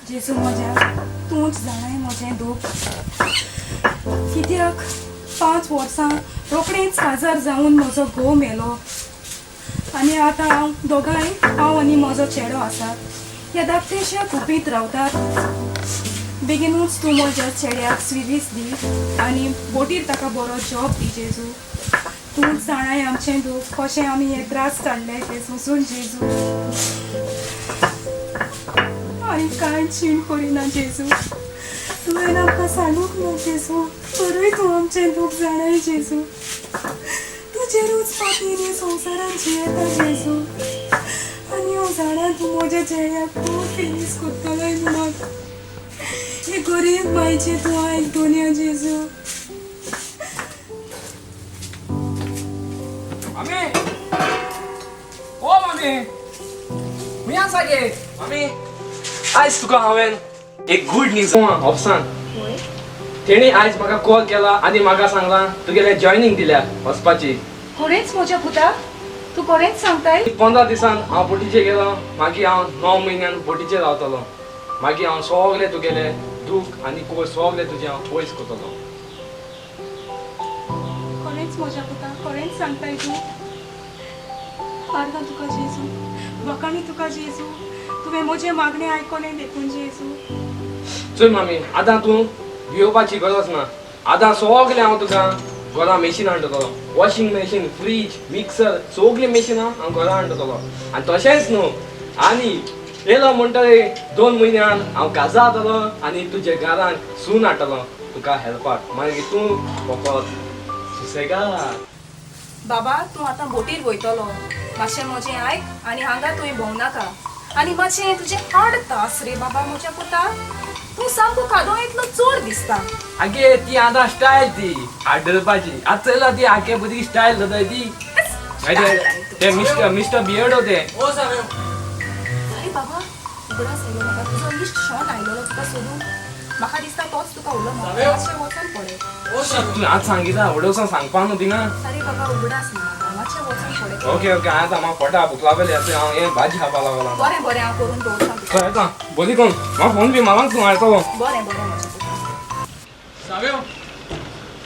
जेजू म्हज्या, तूंच जाणाय म्हजें दूख. कित्याक 5 वर्सां रोखडेंच काजार जावन म्हजो घोव मेलो आनी आतां हांव दोगांय, हांव आनी म्हजो चेडो आसात ह्या धाकटेश्या कुपींत रावतात. बेगीनूच तूं म्हज्या चेड्याक स्विवीस दी आनी बोटीर ताका बरो जॉब दी जेजू. तूंच जाणाय आमचें दूख, कशें आमी हे त्रास काडले ते सोंसून जेजू. आनी कांय चीण करिना जेजू. तुवें आमकां सांगूंक ना जेजू, तरूय तूं आमचें दूख जाणाय जेजू. तुजेरूच पातयेन हे संवसारान जियेता जेजू. आनी हांव जाणा तूं म्हज्या चेड्याक खूब फिनीस करतलोय म्हणून. हे गरीब मायचें तूं आयक दोनया जेजू. मामी, ओ मामी, खंय आसा गे? मामी, आयज तुका हांवें एक गुड न्यूज ऑफिसान. तेणी आयज म्हाका कॉल केला आनी म्हाका सांगलां तुगेलें जॉयनींग दिल्या वचपाची. खरेंच म्हज्या पुता, तूं खरेंच सांगताय? 15 दिसान हांव बोटीचेर गेलो, मागीर हांव 9 म्हयन्यान बोटीचेर रावतलो. मागीर हांव सगळें तुगेलें दूख आनी कोयर सगळें तुजें हांव पयस करतलो. खरेंच म्हज्या पुता, खरेंच सांगताय तूं? आर्गां तुका जेजू, वखाणी तुका जेजू, तुवें म्हजें मागणें आयकलें देखून जेजू. चोय मामी, आतां तूं भियोवपाची गरज ना. आतां सगळें हांव तुका घरा मेशीन हाडटलो. वॉशिंग मॅशीन, फ्रीज, मिक्सर, सगळीं मेशिनां हांव घरा हाडटलो. आनी तशेंच न्हू, आनी येयलो म्हणटरी 2 म्हयन्यान हांव काजार जातलो आनी तुजे घरान सून हाडटलो तुका हेल्पाक. मागीर तूं फकत सुसेगाद. बाबा, तूं आतां बोटीर वयतलो. मातशें म्हजें आयक आनी हांगा तुवें भोंवनाका. आनी मातशें तुजें हाड तास रे बाबा म्हज्या पुता. तूं सामको कादोळेंतलो चोर दिसता. आगे ती आतां स्टायल ती हाड धरपाची. आतां चयला ती आगे बरी स्टायल जाता ती. ते मिस्टर बियर्डो ते. अरे बाबा, उगडास आयलो म्हाका, तुजो इश्ट शॉन आयलेलो तुका सोदूंक. म्हाका दिसता तोच तुका उलो मारता. मातशें वचोन पळय. तूं आज सांगिता, व्हडोसान सांगपाक न्हू थिंगा. अरे बाबा, उगडास ना म्हाका, मातशें वचोन पळय. ओके ओके, आतां म्हाका पोटा भूक लागली आतां हांव हें भाजी खावपाक लागला. बरें बरें, हांव करून दवरता तुका. चल येता, बरी कोण म्हाका फोन बी मारांक तूं येतलो. बरें बरें म्हज्या पुता. साव्यो,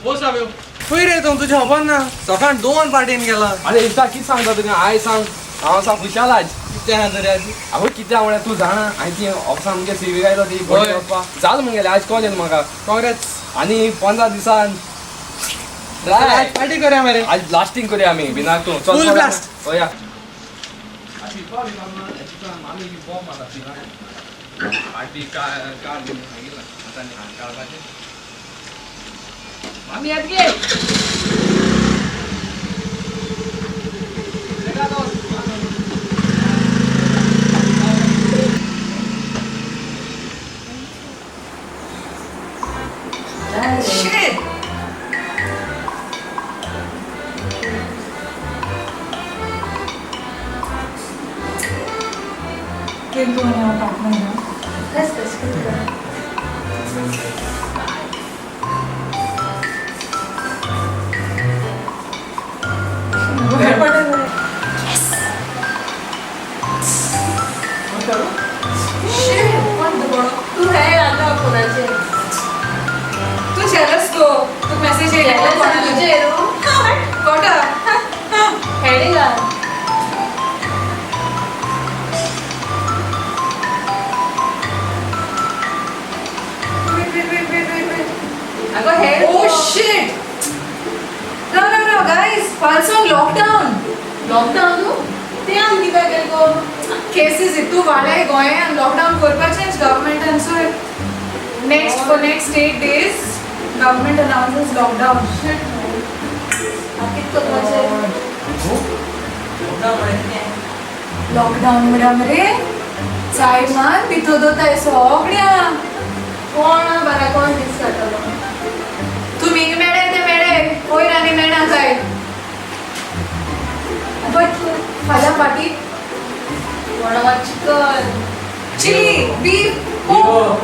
ओ साव्यो, खंय रे तूं? तुजें खबर ना, सकाळ 2 पार्टीन गेला. अरे इश्टा, कितें सांगता तुका? आयज सांग, हांव सांग खुशाल आज. कितें आहा तरी आज? आवय कितें म्हळ्यार तूं जाणा, हांवें ती ऑफिसान मुगे सी व्ही आयलो ती बोटी वचपाक जाल मुगेलें. आयज कॉल येयलो म्हाका. कॉंग्रेट्स. आनी 15 दिसान आज पार्टी करूया मरे. आज ब्लास्टिंग करूया आमी बिनाक तूं. फूल ब्लास्ट. हय. मामी येत गे. Shit! तूं आनी हांव पार्टनर ना. कस कस करता? Shit! तू हे आलो कोणाचे? तू जेलस गो. तू मेसेज येयलो कोणाक? तुजेर कोटा. Heading. Wait, wait, wait, wait, wait, wait. अगं head. Oh shit! No, no, no, guys. Falsong lockdown. Lockdown तू? ते आमी कित्याक गेले गो? केसीस इतू वाडले गोंयान, lockdown करपाचेंच गव्हर्मेंटान. So next for next 8 days government announces lockdown. Shit. कित करपाचें? लॉकडाऊन म्हळ्यार मरे सायमान भितर दवरताय सगळ्यांक. कोण बरा कोण दीस काडटलो? तुमी मेळे ते मेळे वयर आनी मेळना काय. बट फाल्यां party. Vada, chicken, chilli, beef, pork.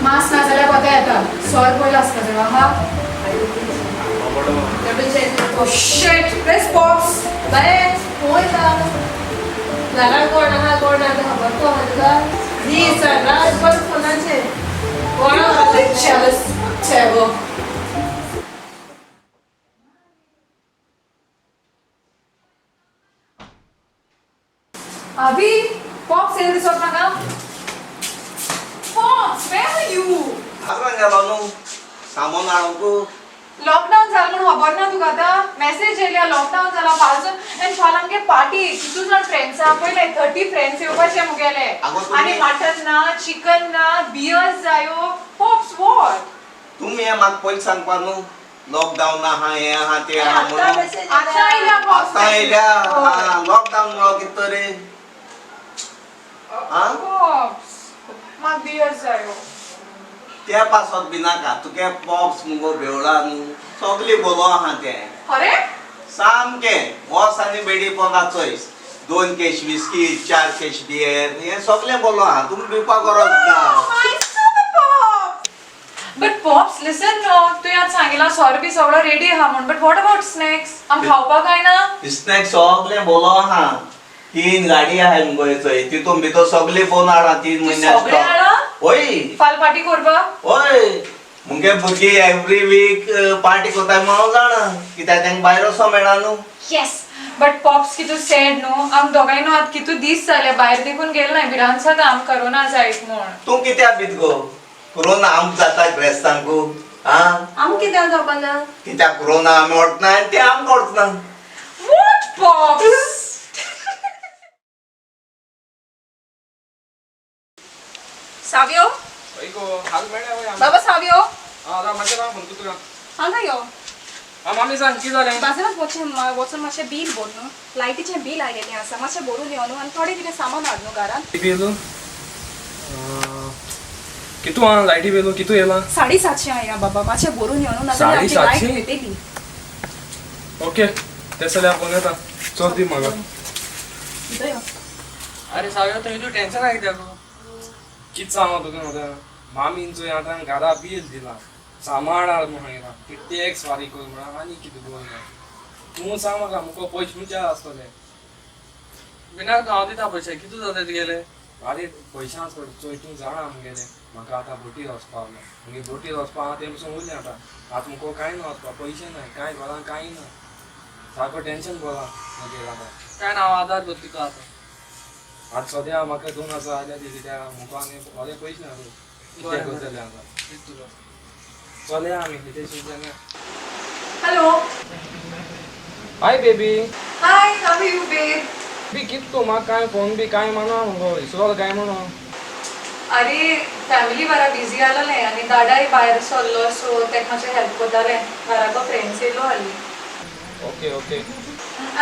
मांस ना जाल्यार कोता येता. सोय पयलो आसता तेका हा. Double Oh shit, where's Pops? बरें पळयता घरान कोण आहा कोण ना तें खबर तूं आहा तुका. दीस रातभर फोनाचेर. कोणा Jealous. Whatever. Abhi, Pops येयला दिसत म्हाका. Pops, where are you? बाजारान गेलो न्हू सामान हाडूंक. लॉकडाऊन झालं म्हणून खबर ना तुका? आतां मॅसेज येयल्या, लॉकडाऊन जाला फालसून आनी फाल्यां आमगे पार्टी. कितू जाण फ्रेंड्स आहा पळयले, 30 फ्रेंड्स येवपाचे मुगेले. आगो तुमी- आनी मटन ना, चिकन ना, बियर्स जायो. Pops, what? तुमी हें म्हाका पयलीं सांगपा न्हू, लॉकडावन आहा, हें आहा, तें आहा आतां म्हणून. message आतां आयल्या पॉप्स. आतां येयल्या? लॉकडावन म्हणलो कितें तर रे? आं? पॉप्स, म्हाका बियर्स जायो. त्या पासत बी नाका तुगे. पॉप्स मुगो बेवळा न्हू, सगळी बोलो आहा तें. खरें? सामकें वोस आनी बेडी पोंदा चोयस, 2 केश विस्की, 4 केश बियर, हें सगळें बोलो आहा. तुमी भिवपा गरज ना. बट पॉप्स, लिसन नो, तुवें आतां सांगिलां सोरो बी सगळो रेडी आहा म्हूण, बट what about snacks? आम खावपाक काय ना? स्नॅक्स सगळें बोलो आहा. 3 गाडी आहाय मुगो चोय, तितून भितर सगळें पोवन हाडा 3 म्हयन्या. सगळें हाडा? हय. फाल्यां पार्टी करपाक? हय, मुगे भुरगीं एवरी वीक पार्टी करताय म्हणून जाणा, कित्याक तांकां भायर वचोंक मेळना न्हू. येस, बट पॉप्स, कितू सॅड न्हू. आम दोगांय न्हू आतां कितू दीस जाले भायर देखून गेले ना, भिरांत जाता आम करोना जायत म्हूण. तूं कित्याक भीत गो? कोरोना आमकां जाता ग्रेस्तांकू आं. आमकां कित्याक जावपाना? कित्याक कोरोना आमी वचना आनी ते आमकां वचना. What pops? Savio. हय गो, हाल मेळ्ळ्या वय आमकां. बाबा सावियो. आं, राव मातशें, राव, फोन करता तुका. हांगा यो. आं मामी, सांग, कितें जालें? बाजारात वचून वचून मातशें बील भर न्हू. लायटीचें बील आयलेलें आसा, मातशें भरून यो न्हू आनी थोडें कितें सामान हाड न्हू घरांत. बील कितू आहा? लायटी बिल कितू येयला? 750 आया बाबा. मातशें भरून यो न्हू, नाजाल्यार आमची लायट 750? वयतली. ओके, तें जाल्यार फोन येता. चल, दी म्हाका. भितर यो. अरे सावयो, तुवें तूं टेन्शन आहा कित्याक? कितें सांगो तुका आतां मामीन चोय आतां घरा बील दिलां, सामान हाड म्हूण सांगिलां, टॅक्स फारीक कर म्हणून, आनी कितें करूं ना. तूं सांग म्हाका, मुको पयशे खंयचे आसतले? बिना तूं, हांव दिता पयशे. कितू जाता तुगेले? आरे, पयशां सोड. चोय, तूं जाणा मुगेलें, म्हाका आतां बोटीर वचपा आहलें. मुगे बोटीर वचपा आहा तें पसून उरलें आतां. आतां मुको कांय ना वचपा, पयशे ना कांय, घरां कांय ना. सारको टेंशन पडलां मागीर आतां. काय ना, हांव आदार करता तुका आतां. आतां सद्या म्हाका 2000 आयल्या ती, कित्याक मुको आनी बरे पयशे ना. कितें बरें, करतलें आतां? दिता तुका. चलया आमी कितें शिकलें. Hello. Hi baby. Hi, how are you babe? बी कित तूं? म्हाका कांय फोन बी कांय माना मुगो, इसरोल काय म्हणो. अरे, फॅमिली बारा बिझी आलेलें आनी दादाय भायर सरलो, सो तेका मातशें हेल्प करतालें. घराको फ्रेंड्स येयलो हाली. Okay okay.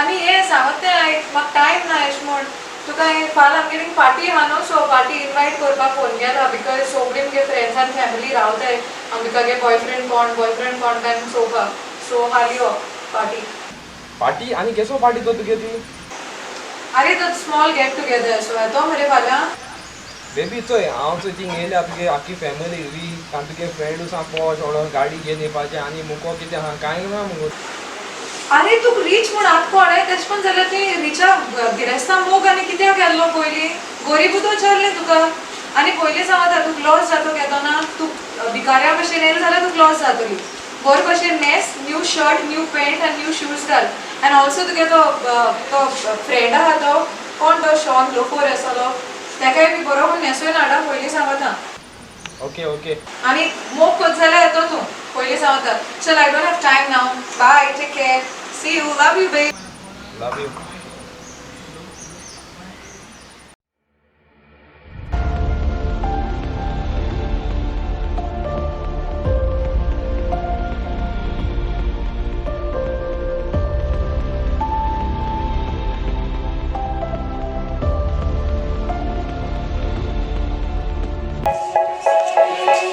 आनी हें सांगत तें आयक, म्हाका टायम ना एशें म्हूण तुका. हें फाल्यां आमगेली पार्टी आहा न्हू, सो पार्टी इनवायट करपाक फोन केला, because सोगलीं मुगे फ्रेंड्स आनी फॅमिली रावताय अंबिकागे बॉयफ्रेंड कोण, बॉयफ्रेंड कोण काय म्हूण चोवपाक. सो हाली यो पार्टी. पार्टी आनी केसो पार्टी तो तुगे ती? अरे, तो स्मॉल गेट टुगेदर, सो येतो मरे फाल्यां? बेबी चोय, हांव चोय थिंग येयल्या तुगे आख्खी फॅमिली वीक आनी तुगे फ्रेंड आसा पोश व्हडो गाडी घेवन येवपाचें, आनी मुको कितें आहा? कांय ना मुगो. अरे, तूं रीच म्हूण आतां कोळ्ळें? तेश कोन जाल्यार ती रिचा गिरेस्ता मोग आनी कित्याक गेल्लो पयलीं? गोरिबूत विचारलें तुका. आनी पयलीं सांगता, तुका लॉस जातो केदोना. तूं भिकाऱ्या भशेन येयलें जाल्यार तुका लॉस जातली. बरे भशेन न्हेस, न्यू शर्ट, न्यू पॅन्ट आनी न्यू शूज घाल. आनी ऑल्सो तुगे तो तो फ्रेंड आहा तो कोण, तो शॉन लोफोर आसलो, तेकाय बी बरो करून न्हेसोवन हाडा, पयलीं सांगता. Okay okay. आनी मोग कोत जाल्यार येतो तूं, पयलीं सांगता. चल, I don't have time now. Bye, take care, see you, love you babe. Love you.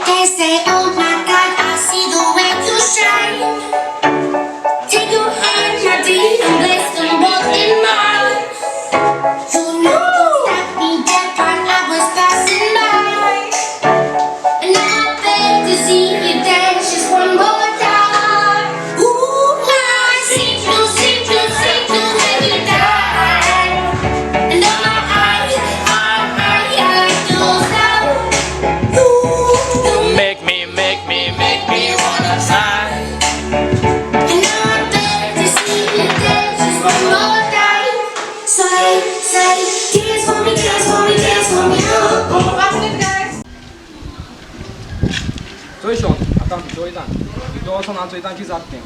They say, oh my God, I see the way you shine. Take your hand, my dear, and place them both in. Say, dance for me, dance for me, dance for me. Oh, oh. One minute guys. चोय shown आतां हांव भितर वयता, भितर वचोन हांव चोयता कितें जाता तें.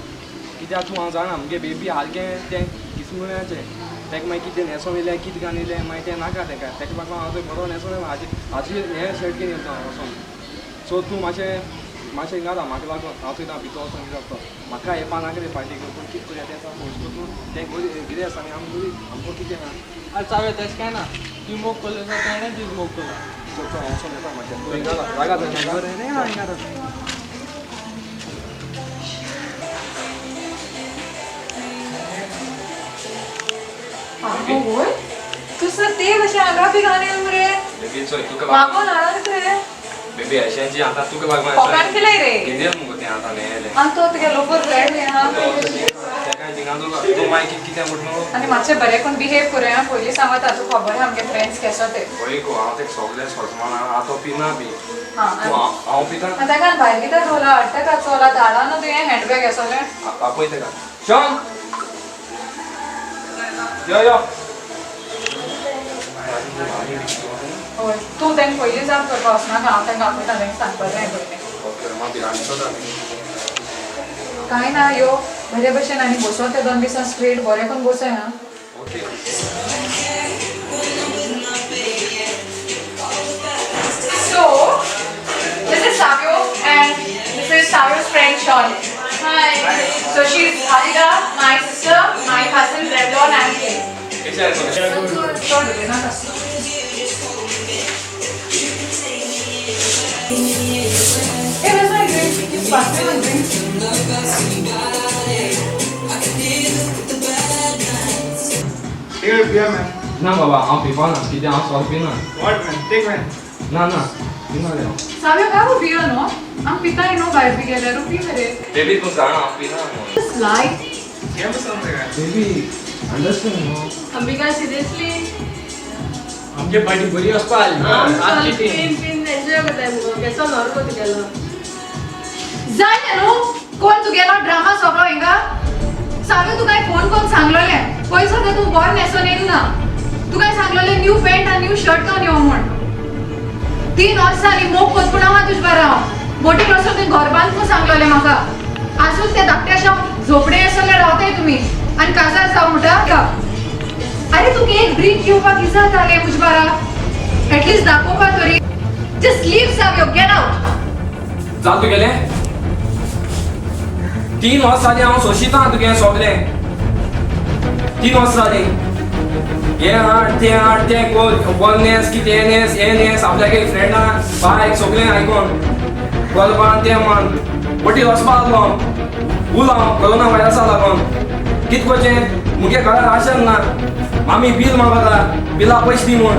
कित्याक तूं हांव जाणा मुगे बेबी सारकें तें किसमुळ्याचें, तेका मागीर कितें न्हेसोन येयलें कितें घालून येयलें मागीर तें नाका तेका, तेका लागून हांव थंय बरो न्हेसोन येयला हाजी हाजी हें शर्ट घेवन येता हांव वचोन. सो तूं मातशें मातशें हिंगा राव म्हाका लागून, हांव चोयता भितर वचोन कितें जाता तो. म्हाका येवपा नाका रे पार्टी पूण कितें करुया तें फोर्स करून तें गिरेस्त आनी आमी गरीब, आमकां कितें ना. आरे चावे तेश काय ना, ती मोग कोल्ले जाल्यार तेणें तीच मोग कोल्ला. चल चल हांव वचोन येता मातशें, तूं हिंगा राव, रागार जायनाका. बरें न्ही हांव हिंगा रावता. आवय तूं सर ते कशें हांगा बी घालून येयला मरे. बेबी चोय तुका मागोन हाडून रे बेबी अशेंची आतां तुका लागून पोकान केलंय रे. घेवन मुगो तें आतां मेळ्ळें. आनी तो तुगे लोकर रेड आहा. तेका थिंगा तूं मागीर कितें म्हणटा आनी मातशें बरें करून बिहेव करुया, पयलीं सांगता तुका खबर आहा आमगे फ्रेंड्स केसो ते. पळय गो हांव तेका सगळें सोजमाना आतां पिना बी हां हांव पिता. आनी तेका भायर कित्याक दवरला, हाडटा का चोला धाडा न्हू तुवें हँडबॅग आसोलें. आपय तेका शॉन यो यो. हय तूं तेंका पयलीं जाप करपाक वचनाका, हांव तेंका आपयता, तेंका सांगपा जाय पयलीं. ओके मागीर कांय ना यो बरे भशेन आनी बसो ते 2 दिसां स्ट्रेट बरें करून बसय आं. Okay. So, this is Savio and this is Savio's friend Sean. Hi. So she's Adira, my sister, my cousin Revlon and him. Sean, hey, where's my drink? You pass me my drink. Take a beer, man. ना बाबा हांव पिवपा ना, कित्याक हांव सोरो पिना. What man? Take man. ना ना पिना रे हांव. Savio, have a beer, no? आम पिताय न्हू भायर बी गेल्यार पी मरे. बेबी तूं जाणा हांव पिना. Just lie. घे बसून रे. बेबी अंडरस्टँड न्हू. अंबिका सिरियसली आमगे पार्टी बरी वचपा आसली. पिन पिन एन्जॉय करताय मुगो, केसो नॉर्मल तुगेलो. जाय न्हू कोण तुगेलो ड्रामा सगळो हिंगा. साव्यो तुका फोन करून सांगलोलें पयसो सद्दां तूं बरो न्हेसोन येयला ना, तुका सांगलोलें न्यू पॅन्ट आनी न्यू शर्ट घेवन यो म्हूण. 3 वर्सां जालीं मोग कोत पूण आहा तुजे बारा हांव बोटीर वचून तुवें घर बांद म्हूण सांगलोलें म्हाका. आजून ते धाकट्याशा झोपडे आसले रावताय तुमी आनी काजार जावं म्हणटा. अरे तुका एक ड्रिंक घेवपाक इजा जालें म्हजे बारा, एटलिस्ट दाखोवपा तरी. Just leave Savio, get out. जाल तुगेलें 3 वर्सां जालीं हांव सोंशिता तुगें सगळें. 3 वर्सां जालीं हें हाड तें हाड तें कोर वन न्हेस कितें हें न्हेस हें न्हेस आपल्यागे फ्रेंडां बायक सगळें आयकोन गोलबान तें मान बोटीर वचपा लागलो उलो कोरोना व्हायरसा लागोन कितें करचें मुगे घरा राशन ना, मामी बील मागता बिला पयशे दी म्हूण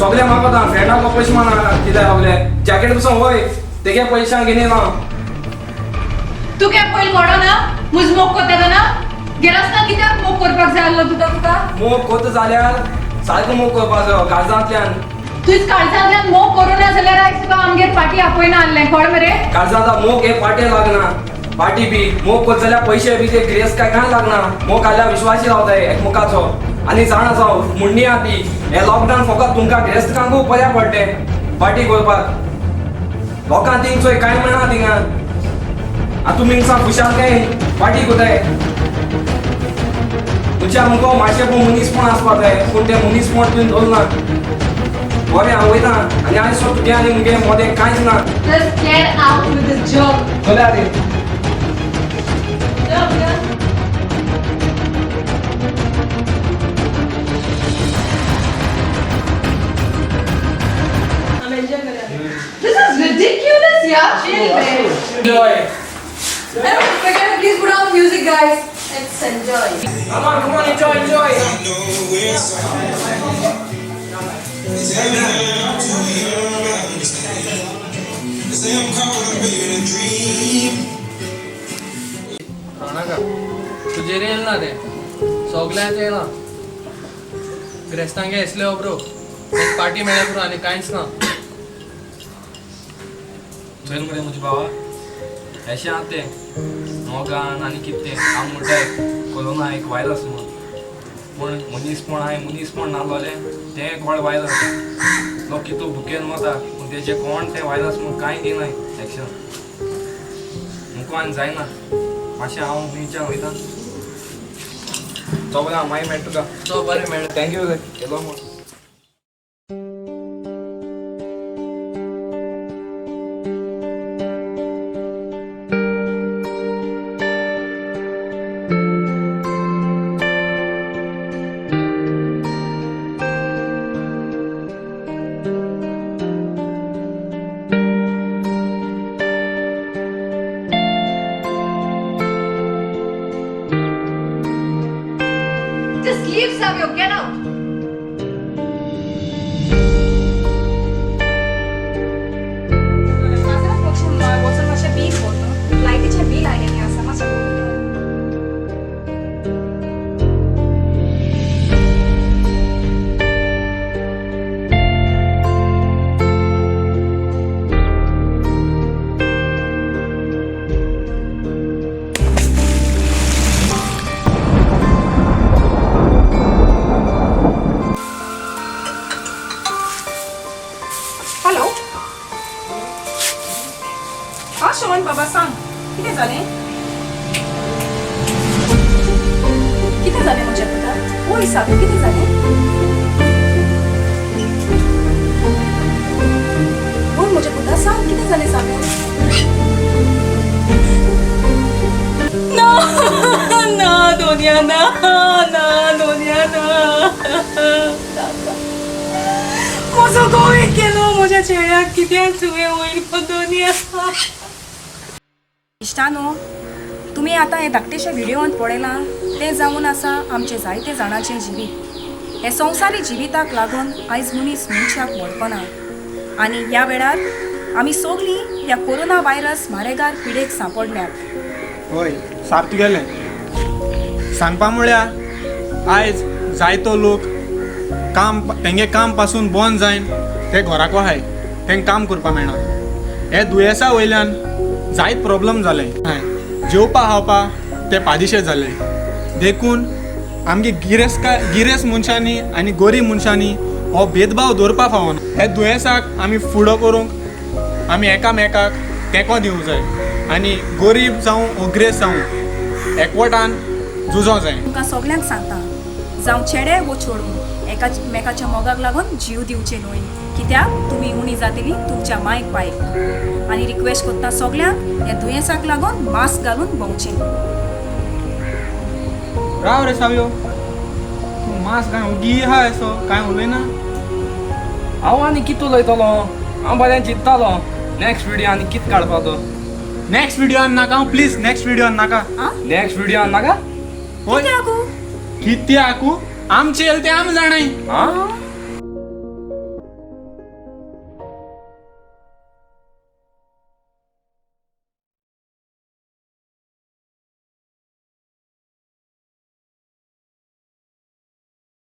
सगळें मागता, फ्रेंडाक पयशे मागना कितें सगळें जॅकेट पसून वय तेगे पयशांक घेवन येयला हांव. तूं काय पयलीं कोडो ना मुज मोग कोत्ता ना गिरास्ता कित्याक मोग करपाक जाय आसलो तुका तुका? मोग कोत्ता जाल्यार सारको मोग करपाक जायो काळजांतल्यान. तुज काळजांतल्यान मोग करूं ना जाल्यार आयज तुका आमगेर पार्टी आपयना आसलें कोण मरे. काळजांतलो मोग हे पार्टी लागना, पार्टी बी मोग कोत जाल्यार पयशे बी ते गिरेस्त काय कांय लागना. मोग आसल्यार विश्वासी रावताय एकमुखाचो. आनी जाणा जावं म्हणणी आहा ती हें लॉकडावन फकत तुमकां गिरेस्तकांकूय बऱ्याक पडलें पार्टी करपाक. लोकांक थिंग चोय कांय मेळना थिंगा, आतां तुमी हिंगसान खुशालकायेन पार्टी कोताय. तुमच्या मुगो मातशें पूण मनीसपण आसपा जाय, पूण तें मनीसपण तुवें दवरना. बरें हांव वयता आनी आयज सो तुगे आनी मुगे मोदें कांयच ना. Just get out with this joke. चलया रे. आम एन्जॉय करूया. This is ridiculous, yeah. Chill, babe. Enjoy. Please put on the music, guys. Let's enjoy. Come on, come on, enjoy, enjoy. नाका तुजेर येयलें ना तें सगल्यांचें येयलां. गिरेस्तांगे येसले ब्रो एक पार्टी मेळ्ळ्या पुरो आनी कांयच ना. चोयल मरे म्हजे भावा अशें आहा तें मोगान आनी कितें तें हांव म्हणटाय कोरोना एक व्हायरस म्हणून. पूण मनीसपण हाय, मनीसपण नासलोलें तें एक व्हड वायरस. लोक कितू भुकेन वता पूण तेजे कोण तें वायरस म्हूण कांय घेनाय एक्शन. मुको आनी जायना मातशें हांव खंयच्यान वयता. चल बरें, हांव मागीर मेळटा तुका. चल बरें मेळ. Thank you रे येयलो म्हूण. Just leave, Savio. Get out. वचून मातशें बील भरता, लायटीचें बील आयलेलें आसा मातशें. हॅलो, हा शोमन बाबा, सांग कितें जालें? कितें जालें म्हज्या पुता? वय सांग, कितें जालें? बोल म्हज्या पुता, सांग कितें जालें? सांग ना. ना दोनिया, ना ना दोनिया, ना. म्हजो घोव केलो म्हज्या चेड्याक. कित्याक तुवें वयलो दोनिया? इश्टानो, तुमी आतां हे धाकटेशे व्हिडियोंत पळयलां तें जावन आसा आमचें जायते जाणांचें जिवीत. हे संवसारी जिविताक लागून आयज मनीस मनशाक वळखना आनी ह्या वेळार आमी सगलीं ह्या कोरोना व्हायरस मारेगार पिडेक सांपडल्यात. हय, सार तुगेलें सांगपा म्हळ्यार आयज जायतो लोक काम तेंगे काम पासून बंद जायन ते घराको आहाय, तेंकां काम करपा मेळना. हे दुयेंसा वयल्यान जायत प्रॉब्लम जाले, जेवपा खावपा ते पादिशे जाले. देखून आमगे गिरेस्का गिरेस्त मनशांनी आनी गरीब मनशांनी हो भेदभाव दवरपा फावना. हे दुयेंसाक आमी फुडो करूंक आमी एकामेकाक तेंको दिवंक जाय आनी गरीब जावं वो गिरेस्त जावं एकवटान झुजोंक जाय. तुमकां सगल्यांक सांगता, जावं चेडे वो चेडूं, एकामेकाच्या मोगाक लागून जीव दिवचे न्हय, कित्याक तुमी उणी जातली तुमच्या मायक पायक. आनी रिक्वेस्ट करता सगल्यांक, ह्या दुयेंसाक लागून मास्क घालून भोंवचें. राव रे सावयो, तूं मास्क काय ओगी आहा असो, कांय उलयना. हांव आनी कितें उलयतलो? हांव बरें चिंत्तालो नॅक्स्ट व्हिडियो आनी कितें काडपाचो. नॅक्स्ट व्हिडियोन नाका प्लीज, नेक्स्ट व्हिडियोन नाका. नॅक्स्ट व्हिडियोन नाका. हय. कित्याक? कित्याकू? आमचे येयले ते आमी जाणाय. आं.